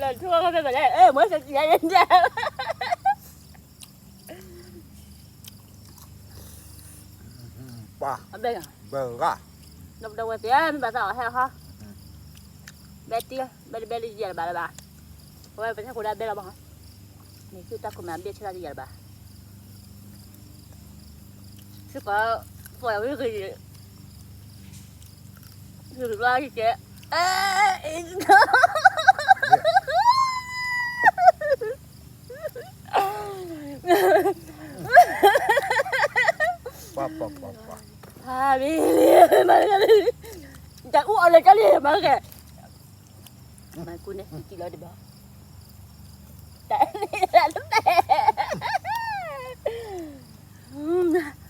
လၢထူၣ်ဘၣ်ဖဲလဲၣ် အဲ မ့ၢ်စကံယါယဲၢ် ပှၤ အဘဲဂၤ ဘဲဂၤ ဒီးဝဲသ့ၣ် မ့ၢ်ဘၣ်သးအီၤဟဲဟီ ဘဲတံၢ် ဘဲတဘဲတယဲၢ်လၢၤဘၣ်လၢၤဘၣ် အဝဲပသ့ၣ်ဃိဒၣ်ဘဲလီၤဘၣ် မ့ၢ်သုတၢ်ခိၣ်မ့ၢ်အဘဲၣ်ဆၢတၢ်တယဲၢ်လၢၤဘၣ် စ့ၢ်ကီး ပှၤဝဲဂ့ၤ ဂ့ၤဘျါယကဲ အဲ ပှၤပှၤပှၤပှၤ ဖးဘီလံ မၤကလံ တၢ်အူအီၣ်လၢကလံ မၤကဲ မၤကူန့ၣ် ကံလီၤတဘီ တၢ်လၢ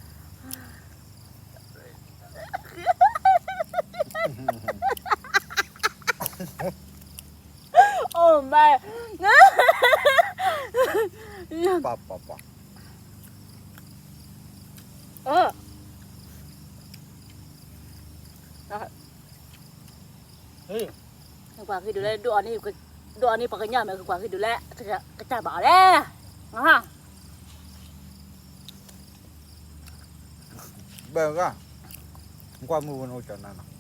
Oh my ပှၤပှၤပှၤ ကွၢ်ဃံဒုးလဲၣ် ဒိၣ်အီၤန့ၣ် ဒိၣ်အီၤန့ၣ်ပှၤကညီမဲာ် ကွၢ်ဃံဒုးလဲၣ် ကစၢ်ဘၣ်အီၤလဲၣ် ဘဲဂၤ ကွၢ်မုၢ်ဝဲနအိၣ်ကနၤနီၤ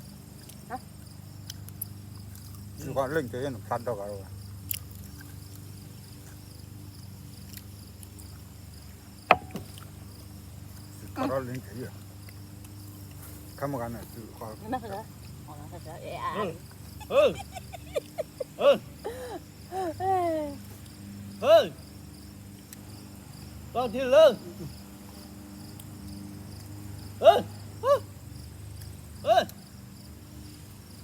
သုဃီလၢက့ၤနဖျါဒီဂၤလီၤ သုဃီလၢက့ၤ ခါမဂၤန့ၣ် သုဃီ ဟဲ ဟဲ တၢ်ထံလၢ ဟဲ